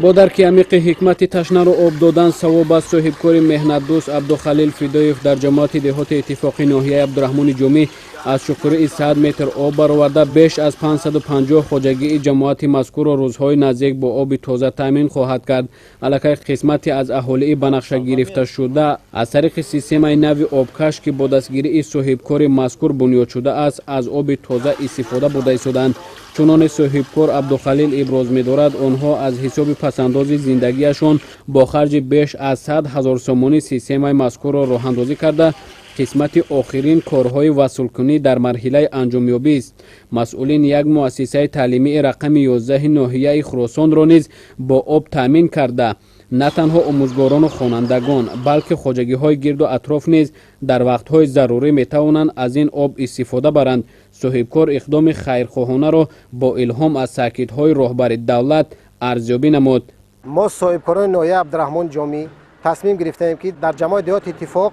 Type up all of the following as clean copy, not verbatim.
Бо дарки амиқи ҳикмати ташнаро об додан савоб аст, соҳибкори меҳнатдӯст Абдухалил Фидоев дар ҷамоати деҳоти Иттифоқи ноҳияи Абдураҳмони Ҷомӣ аз чуқурии 100 метр об бароварда, беш аз 550 хоҷагии ҷамоати мазкурро рӯзҳои наздик бо оби тоза таъмин хоҳад кард. Аллакай қисмате аз аҳолии ба нақша гирифташуда аз тариқи системаи нави обкаш, ки бо дастгирии соҳибкори мазкур бунёд шудааст, аз оби тоза истифода бурда истодаанд. Чуноне соҳибкор Абдухалил иброз медорад, онҳо аз ҳисоби пасандози зиндагиашон бо харҷи беш аз 100 000 сомонӣ системаи мазкурро роҳандозӣ карда, қисмати охирин корҳои васлкунӣ дар марҳилаи анҷомёбист. Масъулин як муассисаи таълимии рақами 11 ноҳияи Хуросонро низ бо об таъмин карда, на танҳо омӯзгорону хонандагон, балки хоҷагиҳои гирду атроф низ дар вақтҳои зарурӣ метавонанд аз ин об истифода баранд. Соҳибкор иқдоми хайрхоҳонаро бо илҳом аз таъкидҳои роҳбари давлат арзёбӣ намуд. Мо, соҳибкорони ноҳияи Абдураҳмон Ҷомӣ, тасмим гирифтаем, ки дар ҷамоати деҳоти Иттифоқ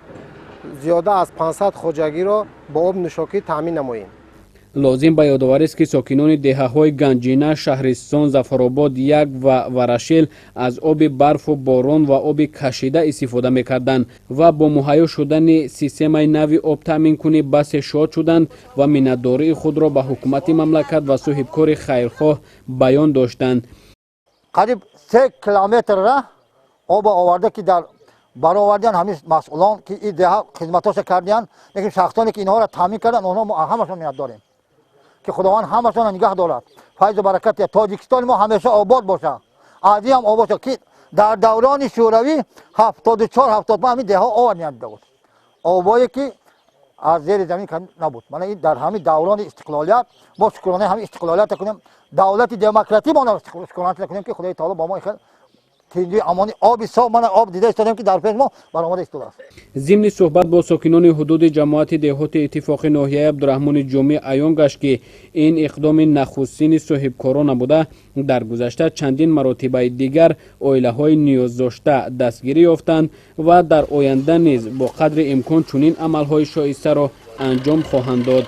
зиёда аз 500 хоҷагиро бо об нӯшокӣ таъмин намоем. Лозим ба ёдоварист, ки сокинони деҳаҳои Ганҷина, Шаҳристон, Зафаробод як ва Варашел аз оби барфу борон ва оби кашида истифода мекарданд ва бо муҳайё шудани системаи нави обтаъминкунӣ басе шод шуданд ва миннатдории худро ба ҳукумати мамлакат ва соҳибкори хайрхоҳ баён доштанд. Қариб 3 километр ра оба оварда, ки дар баровардиан ҳамин масъулон, ки ин деҳа хизматоша кардиянд. Лекин шахсоне, ки инҳоро таъмин карданд, онҳо мо ҳамашон миннатдорем, ки Худованд ҳамашонро нигаҳ дорад, файзу баракат, Тоҷикистони мо ҳамеша обод бошад, азиам обод шад, ки дар даврони Шӯравӣ 74, 75 ҳамин деҳа оварнида буд, обое ки аз зери замин набуд. Мана ин дар ҳамин даврони истиқлолият мо шукронаи ҳамин истиқлолията кунем, давлати демократӣ мо шукроната кунем, ки Худои таоло ба мо хел тинҷи, амони, оби соф, мана об дида истодем, ки дар пеш мо баромада истодааст. Зимни суҳбат бо сокинони ҳудуди ҷамоати деҳоти Иттифоқи ноҳияи Абдураҳмони Ҷомӣ аён гашт, ки ин иқдоми нахустини соҳибкорон набуда, дар гузашта чандин маротибаи дигар оилаҳои ниёздошта дастгирӣ ёфтанд ва дар оянда низ бо қадри имкон чунин амалҳои шоистаро анҷом хоҳанд дод.